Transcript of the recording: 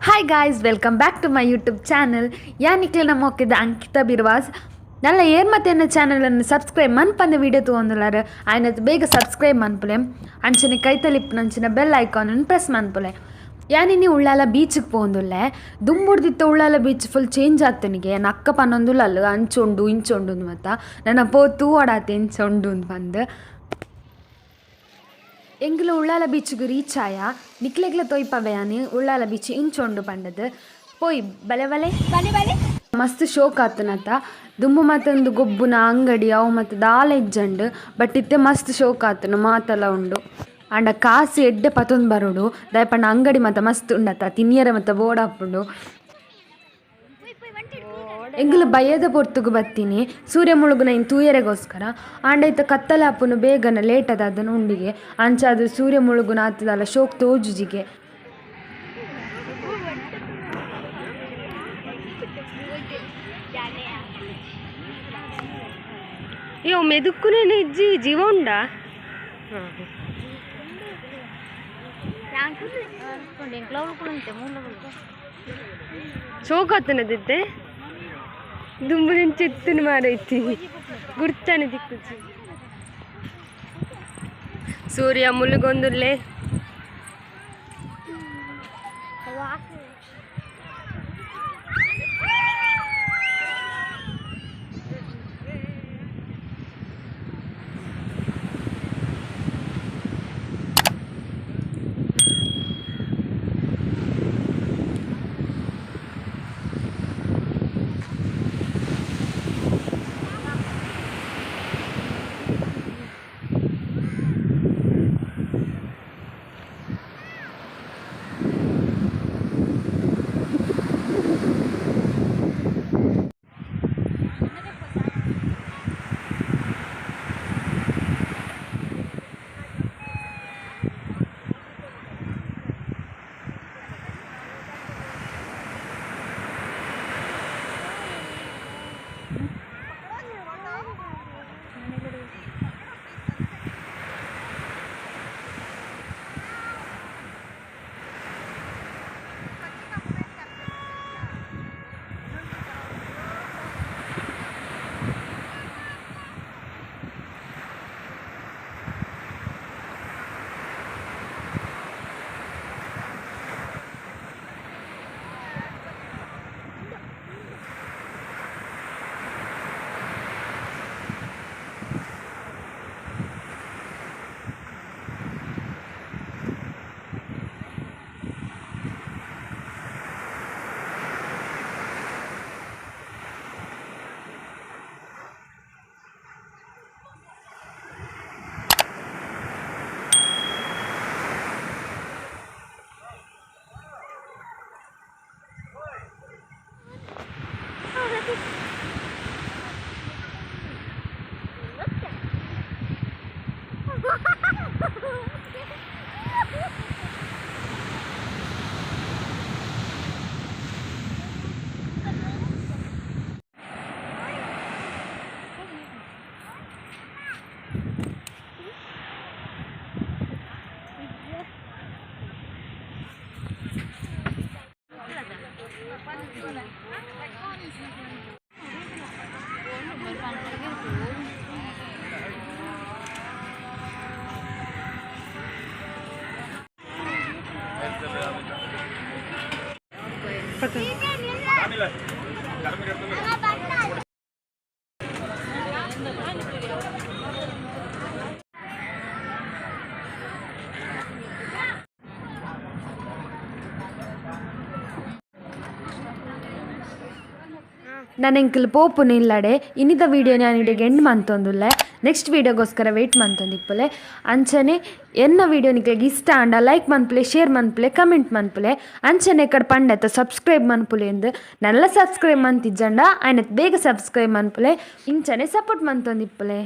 Hi guys, welcome back to my YouTube channel. ಯಾನಿಕ್ಲೆ ಮೊಕ್ಕಿದ Ankita ಬಿರ್ವಾಸ್. ನಲ್ಲ ಏರ್ ಮತ್ತೆ ಎನ್ನ ಚಾನಲನ್ನು ಸಬ್ಸ್ಕ್ರೈಬ್ ಮನ್ಪಂದ ವಿಡಿಯೋ ತಗೊಂದುಲ್ಲಾರ ಆಯ್ನತ್ ಬೇಗ ಸಬ್ಸ್ಕ್ರೈಬ್ ಮನ್ಪುಲೆ. ಅಂಚನೆ ಕೈತಲಿಪ್ಪುನಂಚಿನ ಬೆಲ್ ಐಕಾನನ್ನು ಪ್ರೆಸ್ ಮನ್ಪುಲೆ. ಯಾನಿನಿ ಉಳ್ಳಾಲ ಬೀಚ್ಗೆ ಪೋಂದುಲ್ಲೆ. ದುಂಬುಡ್ದಿತ್ತ ಉಳ್ಳಾಲ beach full change ಆತನಿಗೆ. ಅಕ್ಕ ಪನ್ನೊಂದುಲ್ಲ ಅಲ್ಲ ಅಂಚುಂಡು ಇಂಚುಂಡು ಮತ್ತ ನನ್ನ ಪೋ ತೂವಡಾತೆ ಇಂಚುಂಡು ಬಂದು ಎಂಗುಲ ಉಳ್ಳಾಲ ಬೀಚ್ಗೆ ರೀಚ್ ಆಯ. ನಿಕ್ಲೆಗ್ಲ ತೊಯ್ಪವೆಯಾನಿ ಉಳ್ಳಾಲ ಬೀಚ್ ಇಂಚೊಂಡು ಪಂಡದು. ಪೋಯ್ ಬಲೆ ಬಲೆ. ಬಲೆ ಬಲೆ. ಮಸ್ತ್ ಶೋಕ್ ಆತನತ. ದುಂಬು ಮತ್ತೊಂದು ಗೊಬ್ಬುನ ಅಂಗಡಿ ಅವು ಮತ್ತು ದಾಲ ಇಜ್ಜಂಡು, ಬಟ್ ಇತ್ತೆ ಮಸ್ತ್ ಶೋಕ್ ಆತನ ಮಾತೆಲ್ಲ ಉಂಡು. ಆಂಡ ಕಾಸು ಎಡ್ಡೆ ಪತೊಂದು ಬರೋಡು ದಾಯಪಂಡ ಅಂಗಡಿ ಮತ್ತೆ ಮಸ್ತ್ ಉಂಡತ್ತ ತಿನ್ನಿಯರ ಮತ್ತೆ ಬೋಡಾಪುಂಡು. ಎಂಗುಲು ಬಯ್ಯದ ಪೊರ್ತುಗು ಬತ್ತೀನಿ ಸೂರ್ಯ ಮುಳುಗುನ ಇನ್ ತೂಯರೆಗೋಸ್ಕರ. ಆಂಡ ಇತ್ತ ಕತ್ತಲೆ ಆಪುನು ಬೇಗನ ಲೇಟ್ ಅದ ಅದನ್ನು ಉಂಡಿಗೆ ಅಂಚಾದ ಸೂರ್ಯ ಮುಳುಗುನ ಆತದಲ್ಲ ಶೋಕ್ ತೋಜುಜಿಗೆ. ಅಯ್ಯೋ, ಮೆದುಕುನೇನೆ ಇಜ್ಜಿ ಜೀವ ಉಂಡಾ? ಶೋಕಾತನದಿತ್ತೆ ದುಂಬು ಚೆತ್ತುನ ಮಾರೈತಿ ಗುರ್ತಾನೆ ದಿಕ್ಕುಜಿ. ಸೂರ್ಯ ಮುಳುಗೊಂದುಲ್ಲೆ. ನಾನು ಎಂಕಲ್ ಪೋಪುನ ಇಲ್ಲಡೆ. ಇನ್ನಿತ ವೀಡಿಯೋ ನಾನು ಇಡೆಗೆ ಎಂಡ್ ಮಂತೊಂದುಲ್ಲೆ. ನೆಕ್ಸ್ಟ್ ವೀಡಿಯೋಗೋಸ್ಕರ ವೆಯ್ಟ್ ಮಂತೊಂದಿಪ್ಪುಲೆ. ಅಂಚನೆ ಎನ್ನ ವೀಡಿಯೋ ನಿಕ್ಲೆಗ್ ಇಷ್ಟ ಆಂಡ ಲೈಕ್ ಮನ್ಪುಲೆ, ಶೇರ್ ಮನ್ಪುಲೆ, ಕಮೆಂಟ್ ಮನ್ಪುಲೆ. ಅಂಚನೆ ಕಡೆ ಪಂಡತ ಸಬ್ಸ್ಕ್ರೈಬ್ ಮನ್ಪುಲೆ ಎಂದು. ನಲ್ಲ ಸಬ್ಸ್ಕ್ರೈಬ್ ಮಂತಿಜ್ಜಂಡ ಆಯ್ನತ್ ಬೇಗ ಸಬ್ಸ್ಕ್ರೈಬ್ ಮನ್ಪುಲೆ. ಇಂಚನೆ ಸಪೋರ್ಟ್ ಮಂತೊಂದಿಪ್ಪುಲೆ.